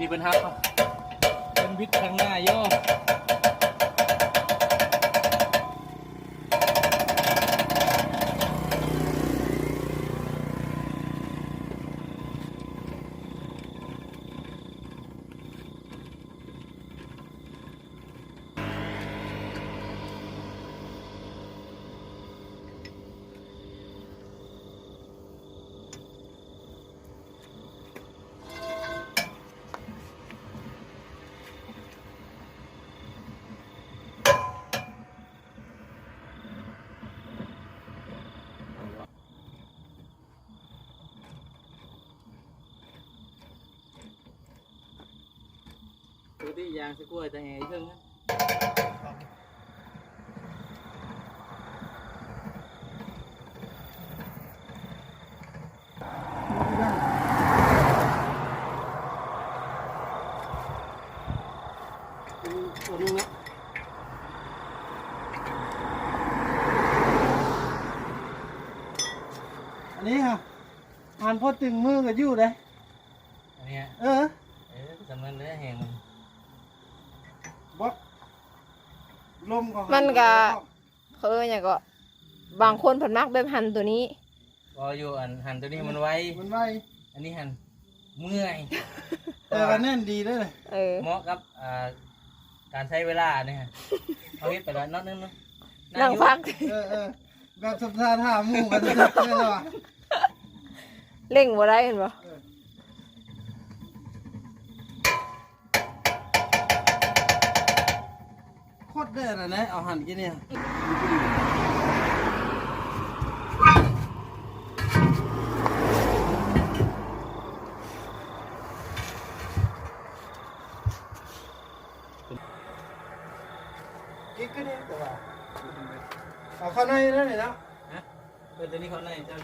ນີ້ເພິ່ນຮັບ ເພິ່ນບິດທາງໜ້າຢູ່. ປົກກະຕິຢາງສະກວຍແຕ່ແຮ່ເທິງນະ. ອັນນີ້ຮະ ຫັນພໍຕຶງມືກໍຢູ່ເດ້. ອັນນີ້ ເອີ ເອີ ສຳນັ້ນແຫຼະແຮງມັນ ບໍ່ ລົມກໍ ມັນກໍ ເຂົາເອີ້ນຫຍັງເກາະ ບາງຄົນເພິ່ນມັກແບບຫັນໂຕນີ້. ບໍ່ ຢູ່ອັນຫັນໂຕນີ້ມັນໄວ ມັນໄວ ອັນນີ້ຫັ້ນເມື່ອຍ ແຕ່ວ່າແໜ້ນດີເດ້. ເອີ ເໝາະກັບ ອ່າ ການໃຊ້ເວລານີ້ ເຮົາເຮັດໄປແລ້ວນອດໜຶ່ງເນາະ ນັ່ງພັກ ເອີ ເອີ ແບບສັບສາຖາໝູ່ກັນເລີຍວ່າ ເລັ່ງບໍ່ໄດ້ແມ່ນບໍ່? ເອີ ໂຄດເດີນະນະ ເອົາຫັນກິນນີ້ ກິນຄືນີ້ ແຕ່ວ່າ ເອົາເຂົ້າໃນນັ້ນນີ້ເນາະ. ຮະ? ເອີ ຕົວນີ້ເຂົ້າໃນ.